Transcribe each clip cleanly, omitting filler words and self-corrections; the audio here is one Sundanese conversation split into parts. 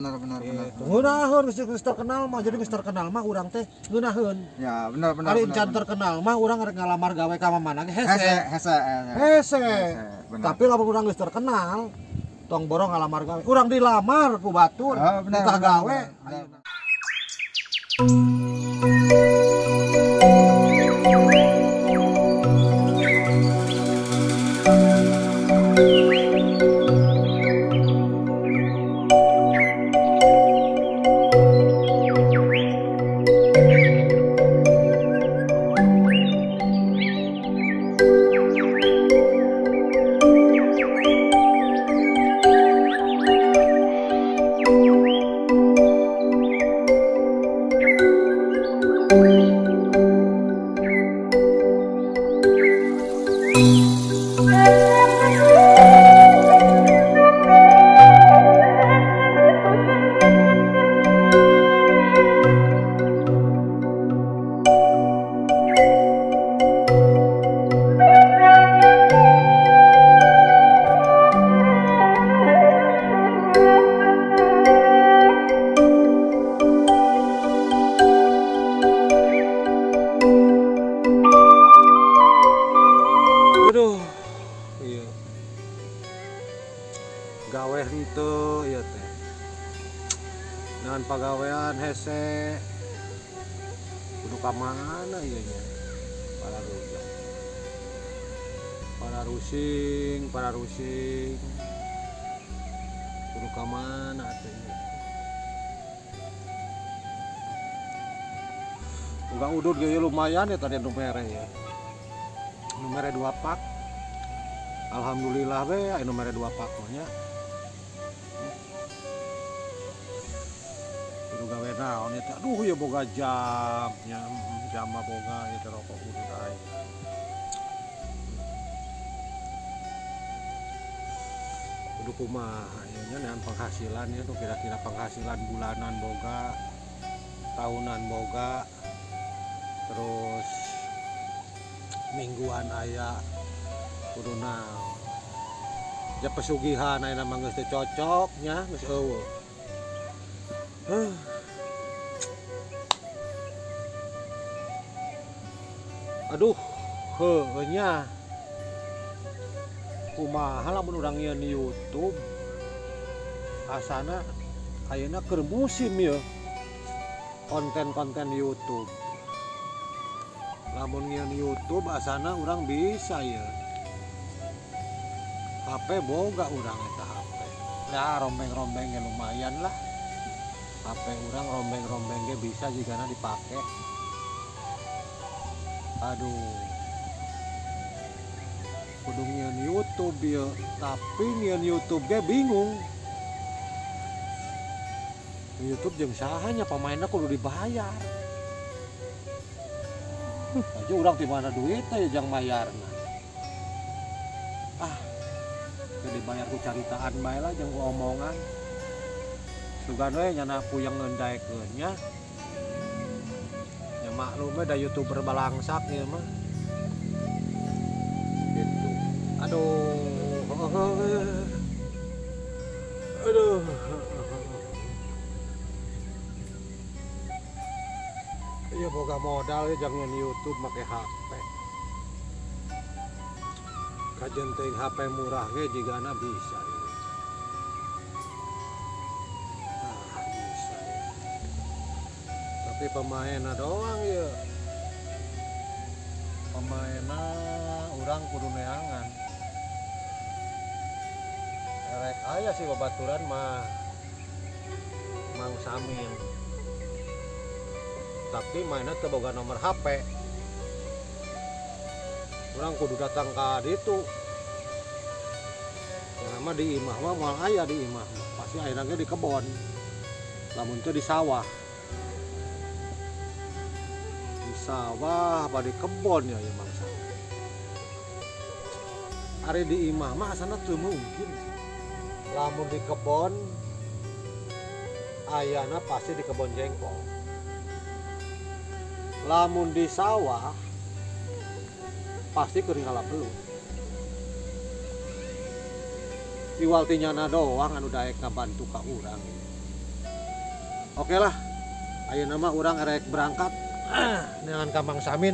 Benar benar benar. Gitu. Ngeunaheun geus terkenal mah, jadi geus terkenal mah urang teh ngeunaheun. Ya, benar benar. Ari encan terkenal mah urang rek ngalamar gawe ka mana ge hese. Hese. Hese. Tapi lamun urang geus terkenal, tong borong ngalamar gawe. Urang dilamar ku batur, entah gawe. Aduh, iya. Gawe henteu ieu teh. Dengan pagawean hese. Kudu ka mana ieu nya? Para rujak. Para rusing, para rusing. Kudu ka mana teh ieu? Uga udud ge lumayan ya tadi nu mere ya. Nu mere 2 pak. Alhamdulillah we anu mere 2 pak mah nya. Kudu gawe naon ieu teh? Aduh ieu boga jam nya, jam mah boga ieu teh rokok kudu aing. Kudu kumaha ieu nya nean penghasilan ieu tuh kira-kira penghasilan bulanan boga, tahunan boga, terus mingguan aya kudu naon. Ja pesugihan ayeuna mah geus teu cocok nya, geus eueuh. Aduh, heueuh nya. Kumaha lamun urang nyieun YouTube? Asana ayeuna keur musim ieu. Konten-konten YouTube. Lamun nyieun YouTube asana urang bisa ieu. HP boga urang eta HP. Ya rombeng-rombeng ge lumayan lah. HP urang rombeng-rombeng ge bisa jigana dipake. Aduh. Kudu nyieun YouTube ieu, tapi nyieun YouTube ge bingung. YouTube jeung saha nya pamainna kudu dibayar. Aja urang di mana duitnya ya jang mayarna. Ah, jadi dibayar ku caritaan bae lah jeung ku omongan. Sugan we nyana puyeng ngendaekeun nya. Nya maklum we da YouTuber balangsak ieu mah. Gitu. Aduh. Aduh. Iya boga modal ya jangan YouTube make HP. Kajen teuing HP murah ge jigana bisa ya. Ah, bisa ya. Tapi pemainna doang ya. Pemainna urang kudu neangan. Erek aya sih babaturan mah Mang Samin. Tapi mainnya teu boga nomor HP. Urang kudu datang ka ditu. Ya mah di imah mah moal aya di imah mah. Pasti ayeuna ge di kebon. Lamun teu di sawah. Di sawah apa di kebon ya ya Mang Samin. Ari di imah mah asana teu mungkin sih. Lamun di kebon ayana pasti di kebon jengkol. Lamun di sawah pasti keur ngala belut. Iwal ti nyana doang anu daek ngabantu ka urang. Oke lah, ayeuna mah urang erek berangkat dengan ka Mang Samin.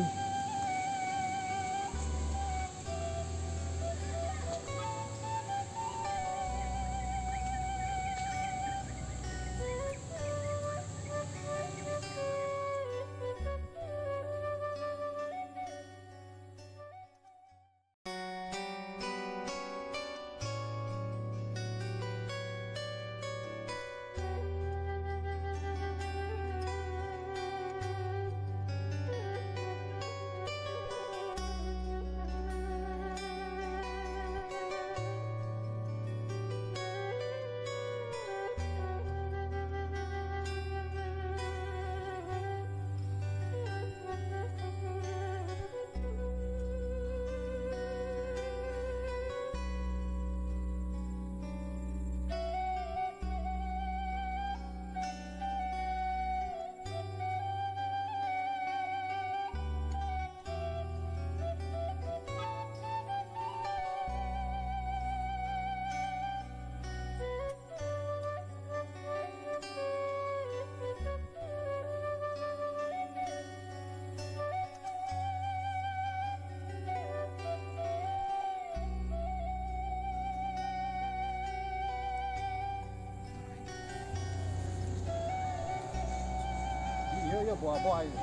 Iya iya, bawa-bawa ini.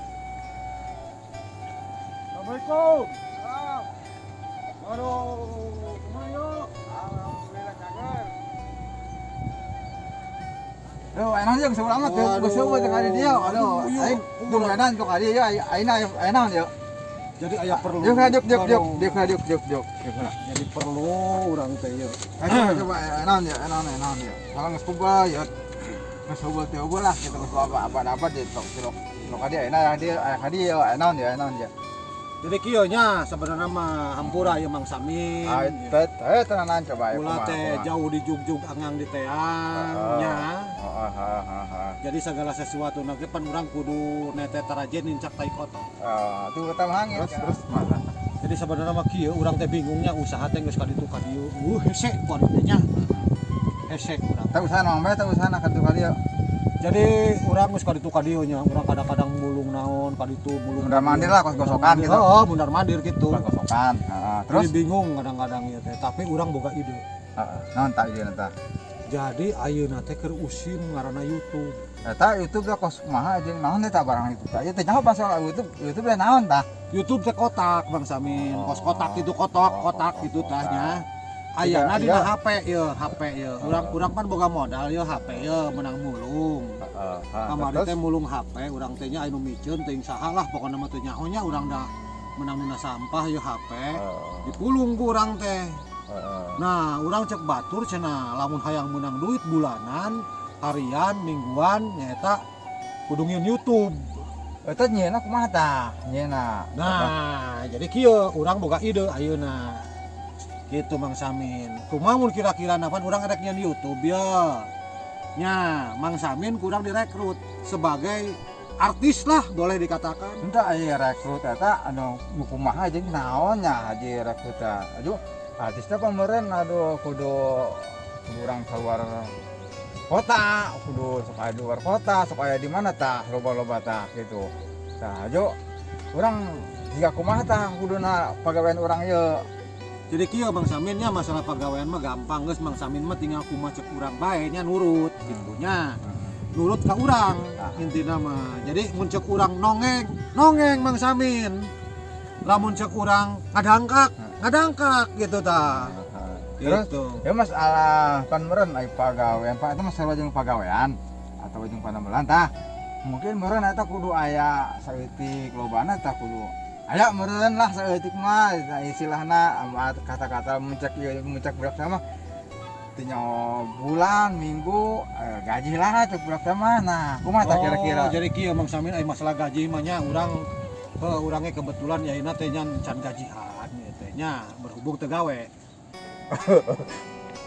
Assalamualaikum. Salam. Aduh, kumaha yuk? Alhamdulillah cager. Duh, enak jeung sebelah mah teu geus eueuh teh ka dieu. Aduh, aing tungguan tuh ka dieu, aing aing yuk. Jadi aya perlu. Yuk, yuk, yuk, yuk, yuk, yuk, yuk, yuk, yuk. Jadi perlu urang teh yuk. Ayo coba enak ya, enak, enak ya. Kalau geus kubah ya. Geus eueuh teh eueuh lah gitu, geus apa dapat di tok tok tok ka dieu enak dia, ka dieu enak ya, enak ya. Jadi kieu nya sebenarnya mah hampura ieu Mang Samin. Ah, teh teh tenanan coba ya. Ulah teh jauh di jugjug angang di teang nya. Heeh. Jadi segala sesuatu na ge pan urang kudu nete tarajen nincak tai kotor. Heeh, tuh eta mah hangit. Terus mana? Jadi sebenarnya mah kieu urang teh bingungnya usaha teh geus ka ditu ka dieu. Hese kuari teh nya. Hese urang. Teh usaha naon bae teh usaha ka ditu ka dieu. Jadi urang geus ka ditu ka dieu nya, urang kadang-kadang mulung naon ka ditu mulung. Mundar mandir lah kos gosokan gitu. Heeh, mundar mandir gitu. Kos gosokan. Heeh, terus jadi bingung kadang-kadang ieu teh, tapi urang boga ide. Heeh, naon tak ide tah? Jadi ayeuna teh keur usim ngaranna YouTube. Eta YouTube teh kos kumaha jeung naon teh tah barang itu tah. Ieu teh nyaho pasal YouTube, YouTube teh naon tah? YouTube teh kotak Bang Samin, kos kotak gitu kotak, kotak gitu tah nya. Ayeuna dina HP ieu, HP ieu. Urang pan boga modal ieu HP ieu menang mulung. Kamari teh mulung HP, urang teh nya anu miceun teuing saha lah pokona mah teu nyaho nya urang da menang dina sampah ieu HP. Dipulung ku urang teh. Nah, urang cek batur cenah lamun hayang menang duit bulanan, harian, mingguan nyaeta kudu ngieun YouTube. Eta nyeuna kumaha tah? Nyeuna. Nah, jadi kieu urang boga ide ayeuna. Gitu Mang Samin. Kumaha mun kira-kira napan urang erek nyieun YouTube ya. Nya, Mang Samin kurang direkrut sebagai artis lah boleh dikatakan. Entah aya rekrut eta anu kumaha jeung naon nya haji rekrut teh. Aduh, artis teh pameureun aduh kudu urang keluar kota, kudu sok aya di luar kota, sok aya di mana tah loba-loba tah gitu. Tah ajo urang jiga kumaha tah kuduna pagawean urang ieu. Jadi kieu Bang Samin nya masalah pagawean mah gampang geus Mang Samin mah tinggal kumaha cek urang bae nya nurut gitu nya. Nurut ka urang intina mah. Jadi mun cek urang nongeng, nongeng Mang Samin. Lamun cek urang ngadangkak, ngadangkak gitu tah. Terus gitu. Ya masalah pan meureun ai pagawean, Pak itu masalah jeung pagawean atau jeung panamelan tah. Mungkin meureun eta kudu aya saeutik lobana tah kudu aya meureun lah saeutik mah istilahna kata-kata muncak ieu muncak budak sama tinyo bulan minggu gaji lah cek budak sama. Nah, kumaha tah kira-kira? Oh, jadi kieu Mang Samin ai masalah gaji mah nya urang urangnya kebetulan ya ina teh nya can gajihan ieu teh nya berhubung teu gawe.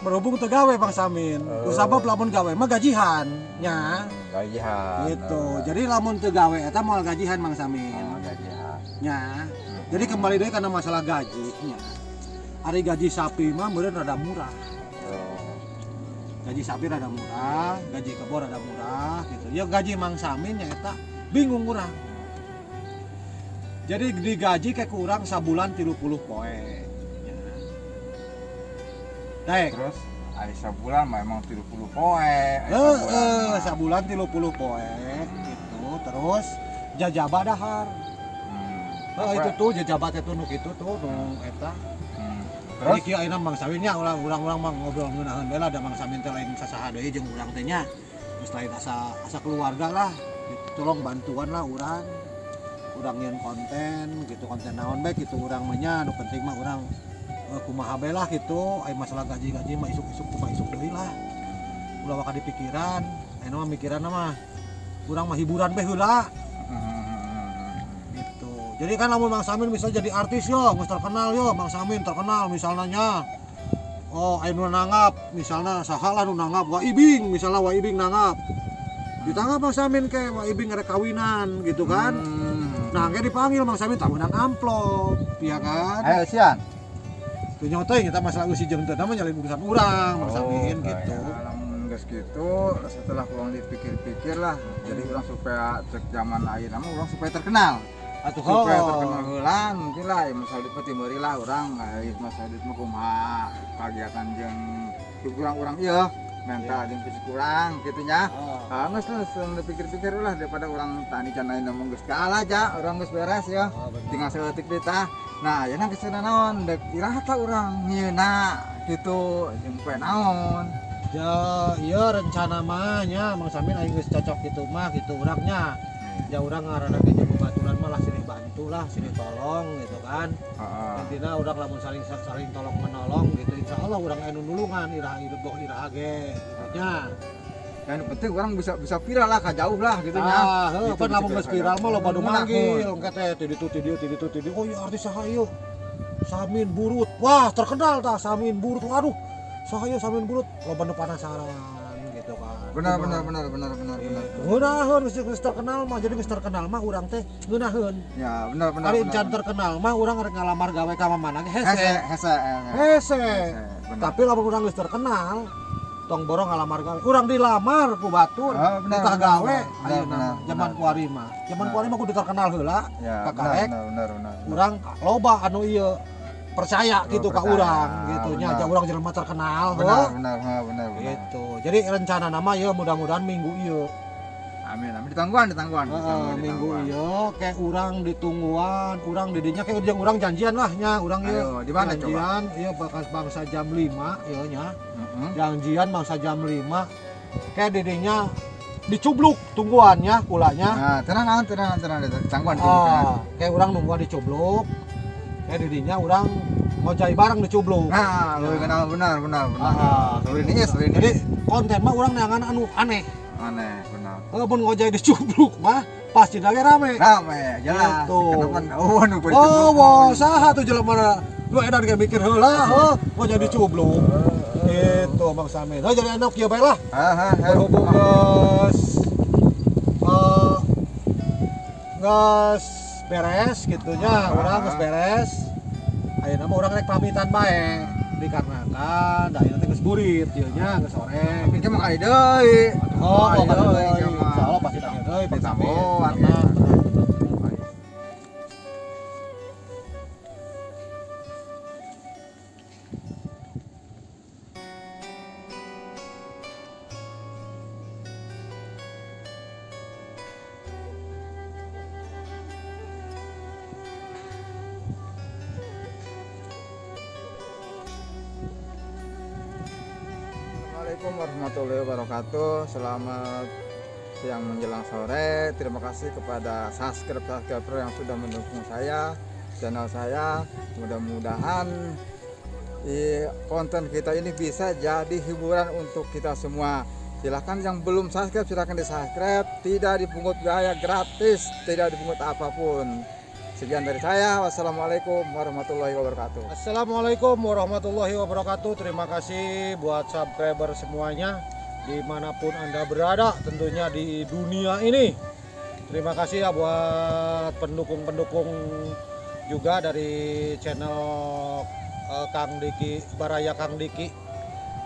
Berhubung teu gawe Bang Samin. Kusabab lamun gawe mah gajihan nya. Gajihan. Gitu. Jadi lamun teu gawe eta moal gajihan Mang Samin. Oh, gajihan. Nya. Jadi kembali deui kana masalah gaji nya. Ari gaji sapi mah meureun rada murah. Gaji sapi rada murah, gaji kebo rada murah gitu. Ya gaji Mang Samin nya eta bingung urang. Jadi digaji kayak kurang sabulan 30 poe. Ya. Daek. Terus ari sabulan mah emang 30 poe. Heeh, sabulan 30 poe gitu. Terus jajaba dahar. Oh, itu tuh jajaba teh nu kitu tuh nu eta. Terus kieu ayeuna Mang Samin nya urang-urang mah ngobrol ngeunaheun bae lah da Mang Samin teh lain sasaha deui jeung urang teh nya. Geus lain asa keluarga lah. Gitu, tolong bantuan lah urang. Urang nyeun konten gitu, konten naon bae gitu urang mah nya, nu penting mah urang kumaha bae lah gitu. Ai masalah gaji-gaji mah isuk-isuk kumaha isuk deui lah. Ulah waka dipikiran, ayeuna mah mikiranna mah urang mah hiburan bae heula. Gitu. Jadi kan lamun Mang Samin misalnya jadi artis yo, geus terkenal yo, Mang Samin terkenal misalnya nya. Oh, aya nu nanggap, misalnya saha lah nu nanggap, Wa Ibing misalnya Wa Ibing nanggap. Ditanggap Mang Samin ke Wa Ibing ngerek kawinan gitu kan. Nah, kayak dipanggil Mang Samin tak menang amplop, ya kan? Ayo sian. Tuh nyotoy kita masalah usi jeung teu mah nyalin urusan urang Mang Samin gitu. Ya, lamun geus gitu setelah urang dipikir-pikir lah, jadi urang supaya cek zaman ayeuna mah urang supaya terkenal. Atuh supaya terkenal heula mungkin lah ya misal dipeti meuri lah urang aya masa duit mah kumaha kagiatan jeung urang-urang ieu mental jeung fisik urang kitu nya. Ah geus lah dipikir-pikir lah daripada urang tani can ayeuna mah geus kalah ja, urang geus beres ya. Tinggal saeutik deui tah. Nah, ayeuna geus naon deuk iraha tah urang nyieuna kitu jeung poe naon. Ja, ieu rencana mah nya Mang Samin aing geus cocok kitu mah kitu urang nya. Ja urang ngaranna ge jeung babaturan mah lah silih bantu lah, silih tolong gitu kan. Intina urang lamun saling tolong menolong gitu insyaallah urang anu nulungan iraha hidup boh iraha ge gitu nya. Yang penting orang bisa viral lah, jauh lah gitu nya. Ah, heuh, pan lamun geus viral mah loba nu manggil, engke teh ti ditu ti dieu ti ditu ti dieu. Oh iya artis saha ieu? Samin Burut. Wah, terkenal tah Samin Burut. Waduh, saha ieu Samin Burut? Loba nu penasaran gitu kan. Benar. Ngeunaheun geus terkenal mah, jadi geus terkenal mah urang teh ngeunaheun. Ya, benar. Ari encan terkenal mah urang rek ngalamar gawe ka mana ge hese. Hese. Tapi lamun urang geus terkenal tong borong ngalamar gawe. Urang dilamar ku batur, entah gawe ayeuna zaman kuari mah. Zaman kuari mah kudu terkenal heula. Ya, kakarek. Benar. Urang loba anu ieu percaya gitu ka urang gitu nya, ja urang jelema terkenal. Benar. Gitu. Jadi rencana nama ieu mudah-mudahan minggu ieu. Amin, ditangguhan. Minggu ieu kayak urang ditungguan, urang didinya kayak jeung urang janjian lah nya, urang ieu. Di mana coba? Janjian ieu bakal bangsa jam 5 ieu nya. Janjian bangsa jam 5. Kayak didinya dicubluk tungguannya kulanya. Nah, tenang ditangguhan. Kayak urang nungguan dicubluk. Kayak didinya urang ngojai bareng dicubluk. Nah, lu kenal benar. Ini. Jadi konten mah urang neangan anu aneh. Aneh, benar. Mun ngojai dicubluk mah pasti lagi rame. Rame, jelas. Gitu. Kenapa? Oh, nu dicubluk. Oh, saha tuh jelema lu edan ge mikir heula, heuh, ngojai dicubluk. Gitu Bang Samin. Oh, jadi enak kieu bae lah. Berhubung geus geus beres gitu nya, urang geus beres. Ayeuna mah urang rek pamitan bae dikarenakan da ayeuna teh geus burit ieu nya geus sore. Engke mah kali deui. Oh, kali deui. Insyaallah pasti tanya deui Bang Samin. Assalamualaikum warahmatullahi wabarakatuh. Selamat siang menjelang sore. Terima kasih kepada subscriber yang sudah mendukung saya, channel saya. Mudah-mudahan konten kita ini bisa jadi hiburan untuk kita semua. Silahkan yang belum subscribe, silahkan di subscribe. Tidak dipungut biaya, gratis, tidak dipungut apapun. Sekian dari saya. Wassalamualaikum warahmatullahi wabarakatuh. Assalamualaikum warahmatullahi wabarakatuh. Terima kasih buat subscriber semuanya dimanapun Anda berada, tentunya di dunia ini. Terima kasih ya buat pendukung-pendukung juga dari channel Kang Diki, Baraya Kang Diki.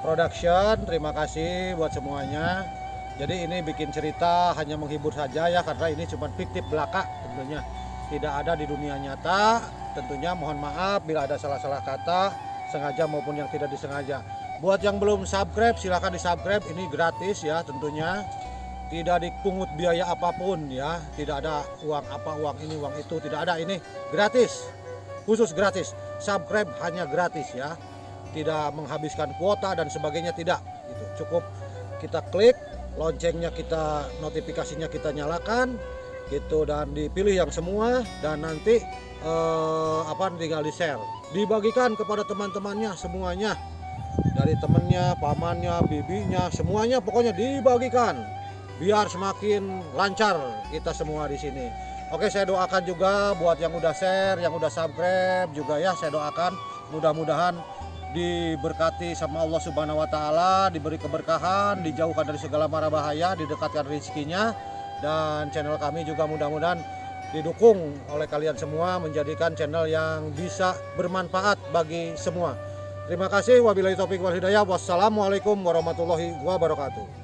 Production, terima kasih buat semuanya. Jadi ini bikin cerita hanya menghibur saja ya, karena ini cuma fiktif belaka tentunya. Tidak ada di dunia nyata. Tentunya mohon maaf bila ada salah-salah kata, sengaja maupun yang tidak disengaja. Buat yang belum subscribe, silahkan di subscribe, ini gratis ya tentunya. Tidak dipungut biaya apapun ya, tidak ada uang apa, uang ini, uang itu, tidak ada, ini gratis. Khusus gratis, subscribe hanya gratis ya. Tidak menghabiskan kuota dan sebagainya, tidak. Gitu. Cukup kita klik loncengnya, kita notifikasinya kita nyalakan gitu, dan dipilih yang semua, dan nanti tinggal di-share, dibagikan kepada teman-temannya semuanya, dari temennya, pamannya, bibinya, semuanya pokoknya dibagikan biar semakin lancar kita semua di sini. Oke, saya doakan juga buat yang udah share, yang udah subscribe juga ya, saya doakan mudah-mudahan diberkati sama Allah Subhanahu wa Ta'ala, diberi keberkahan, dijauhkan dari segala mara bahaya, didekatkan rezekinya, dan channel kami juga mudah-mudahan didukung oleh kalian semua, menjadikan channel yang bisa bermanfaat bagi semua. Terima kasih. Wabillahi taufiq wal hidayah. Wassalamualaikum warahmatullahi wabarakatuh.